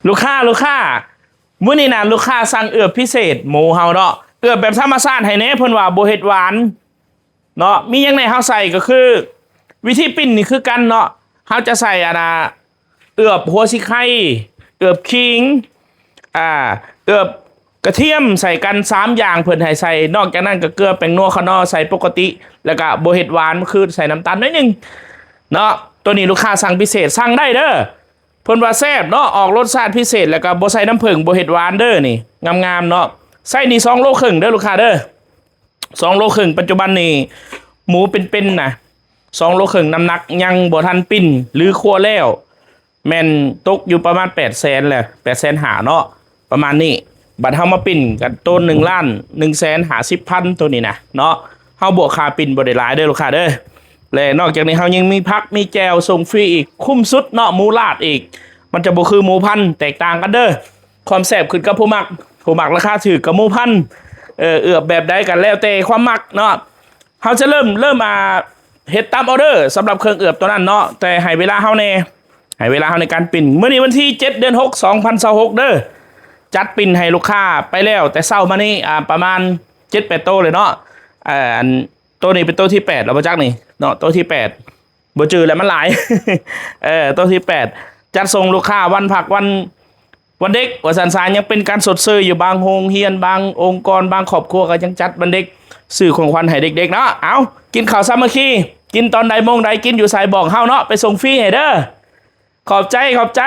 ລູກຄ້າ ລູກຄ້າ ມື້ນີ້ນະ ລູກຄ້າສັ່ງເອືອບພິເສດໝູເຮົາເນາະ ເອືອບແບບທຳມະຊາດໃຫ້ແດ່ ເພິ່ນວ່າບໍ່ເຮັດຫວານເນາະ. ມີຫຍັງແດ່ເຮົາໃສ່ ກໍຄືວິທີປີ້ນນີ້ຄືກັນເນາະ ເຮົາຈະໃສ່ອັນນ່າ ເອືອບຫົວສີໄຄ ເອືອບຂີງ ອ່າ ເອືອບກະທຽມ ໃສ່ກັນສາມຢ່າງ ເພິ່ນໃຫ້ໃສ່. ນອກຈາກນັ້ນກໍເກືອ ແປ້ງນົວ ຂະໜໍ່ ໃສ່ປົກກະຕິ ແລ້ວກໍບໍ່ເຮັດຫວານ ຄືໃສ່ນ້ຳຕານໜ້ອຍໜຶ່ງເນາະ. ໂຕນີ້ລູກຄ້າສັ່ງພິເສດ ສັ່ງໄດ້ເດີ ເພິ່ນວ່າແຊບເນາະ ອອກລົດຊາດພິເສດ ແລ້ວກໍບໍ່ໃສ່ນ້ຳເຜິ້ງ ບໍ່ເຮັດຫວານເດີ. ນີ້ງາມໆເນາະ ໃສ່ນີ້ສອງໂລເຄິ່ງເດີລູກຄ້າເດີ ສອງໂລເຄິ່ງ. ປັດຈຸບັນນີ້ໝູເປັນໆນະ ສອງໂລເຄິ່ງ ນ້ຳໜັກຍັງບໍ່ທັນປີ້ນ ຫຼື ຄົວແລ້ວ ແມ່ນຕົກຢູ່ປະມານແປດແສນແຫຼະ ແປດແສນຫ້າເນາະ ປະມານນີ້. ບັດເຮົາມາປີ້ນກັນໂຕໜຶ່ງລ້ານໜຶ່ງແສນຫ້າສິບພັນ ໂຕນີ້ນະເນາະ ເຮົາບວກຄ່າປີ້ນບໍ່ໄດ້ຫຼາຍເດີລູກຄ້າເດີ. ແລະນອກຈາກນີ້ເຮົາຍັງມີຜັກມີແຈ່ວສົ່ງຟຣີອີກ ຄຸ້ມສຸດເນາະ ໝູລາດອີກ ມັນຈະບໍ່ຄືໝູພັນ ແຕກຕ່າງກັນເດີ. ຄວາມແຊບຂຶ້ນກັບຜູ້ມັກ ຜູ້ມັກລາຄາຖືກກັບໝູພັນ ເອີ ເອືອບແບບໃດກໍແລ້ວແຕ່ຄວາມມັກເນາະ. ເຮົາຈະເລີ່ມ ເລີ່ມ ອ່າ ເຮັດຕາມອໍເດີສຳລັບເຄື່ອງເອືອບໂຕນັ້ນເນາະ ແຕ່ໃຫ້ເວລາເຮົາແດ່ ໃຫ້ເວລາເຮົາໃນການປີ້ນ. ມື້ນີ້ວັນທີເຈັດ ເດືອນຫົກ ສອງພັນຊາວຫົກເດີ ຈັດປີ້ນໃຫ້ລູກຄ້າໄປແລ້ວແຕ່ເຊົ້າມານີ້ ອ່າ ປະມານເຈັດແປດໂຕເລີຍເນາະ. ເອີ ອັນ ໂຕນີ້ເປັນໂຕທີແປດແລ້ວບໍ່ຈັກນີ້ເນາະ ໂຕທີແປດ ບໍ່ຈື່ແລ້ວ ມັນຫຼາຍ ເອີ ໂຕທີແປດ ຈັດສົ່ງລູກຄ້າວັນພັກ ວັນ ວັນເດັກວ່າຊັ້ນຊະ. ຍັງເປັນການຊົດເຊີຍຢູ່ ບາງໂຮງຮຽນ ບາງອົງກອນ ບາງຄອບຄົວກໍຍັງຈັດວັນເດັກ ຊື້ຂອງຂວັນໃຫ້ເດັກໆເນາະ. ເອົາ ກິນເຂົ້າສາມັກຄີ ກິນຕອນໃດໂມງໃດ ກິນຢູ່ໃສບອກເຮົາເນາະ ໄປສົ່ງຟຣີໃຫ້ເດີ. ຂອບໃຈ ຂອບໃຈ.